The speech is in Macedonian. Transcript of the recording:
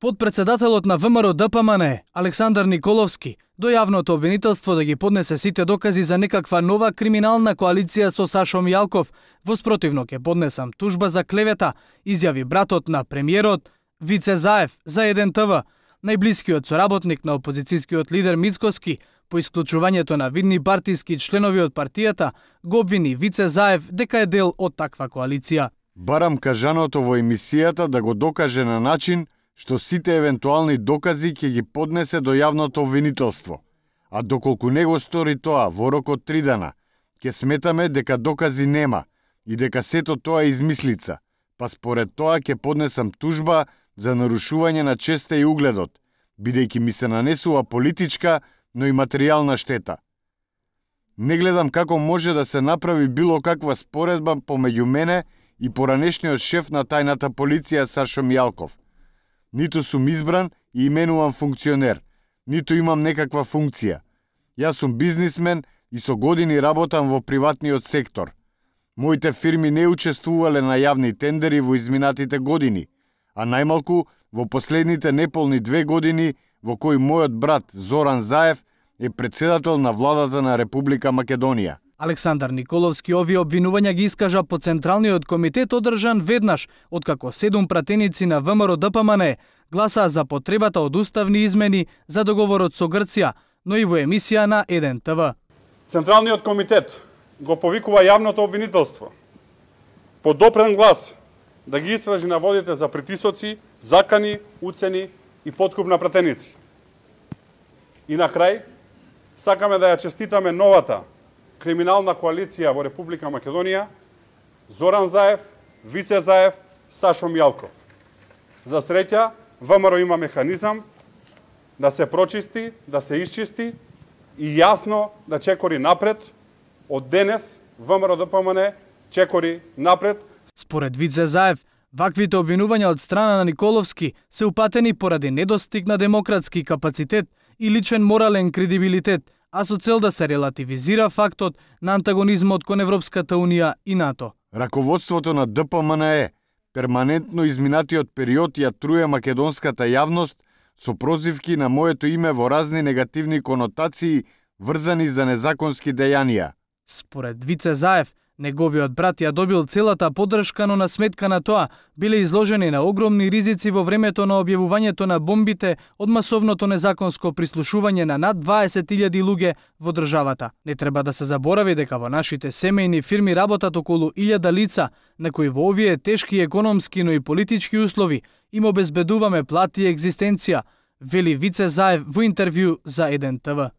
Подпредседателот на ВМРО-ДПМНЕ, Александар Николовски, до јавното обвинителство да ги поднесе сите докази за некаква нова криминална коалиција со Сашо Мијалков. Во спротивно ќе поднесам тужба за клевета, изјави братот на премиерот Вице Заев за 1TV. Најблискиот соработник на опозицијскиот лидер Мицкоски, по исклучувањето на видни партиски членови од партијата, го обвини Вице Заев дека е дел од таква коалиција. Барам кажаното во емисијата да го докаже на начин што сите евентуални докази ќе ги поднесе до јавното обвинителство, а доколку не го стори тоа во рок од 3 дена, ќе сметаме дека докази нема и дека сето тоа е измислица, па според тоа ќе поднесам тужба за нарушување на честа и угледот, бидејќи ми се нанесува политичка, но и материјална штета. Не гледам како може да се направи било каква споредба помеѓу мене и поранешниот шеф на тајната полиција Сашо Мијалков. Ниту сум избран и именуван функционер, ниту имам некаква функција. Јас сум бизнисмен и со години работам во приватниот сектор. Моите фирми не учествувале на јавни тендери во изминатите години, а најмалку во последните неполни 2 години во кои мојот брат Зоран Заев е председател на владата на Република Македонија. Александар Николовски овие обвинувања ги искажа по Централниот комитет одржан веднаш, откако 7 пратеници на ВМРО-ДПМНЕ гласаа за потребата од уставни измени за договорот со Грција, но и во емисија на 1TV. Централниот комитет го повикува јавното обвинителство по допрен глас да ги истражи наводите за притисоци, закани, уцени и подкуп на пратеници. И на крај, сакаме да ја честитаме новата криминална коалиција во Република Македонија, Зоран Заев, Вице Заев, Сашо Мијалков. За среќа, ВМРО има механизам да се прочисти, да се исчисти и јасно да чекори напред. Од денес ВМРО-ДПМНЕ чекори напред. Според Вице Заев, ваквите обвинувања од страна на Николовски се упатени поради недостиг на демократски капацитет и личен морален кредибилитет, а со цел да се релативизира фактот на антагонизмот кон Европската Унија и НАТО. Раководството на ДПМНЕ перманентно изминатиот период ја труе македонската јавност со прозивки на моето име во разни негативни конотации врзани за незаконски дејанија. Според Вице Заев, неговиот брат ја добил целата поддршка, но на сметка на тоа биле изложени на огромни ризици во времето на објавувањето на бомбите од масовното незаконско прислушување на над 20.000 луѓе во државата. Не треба да се заборави дека во нашите семејни фирми работат околу 1000 лица, на кои во овие тешки економски, но и политички услови им обезбедуваме плати и екзистенција, вели Вице Заев во интервју за 1TV.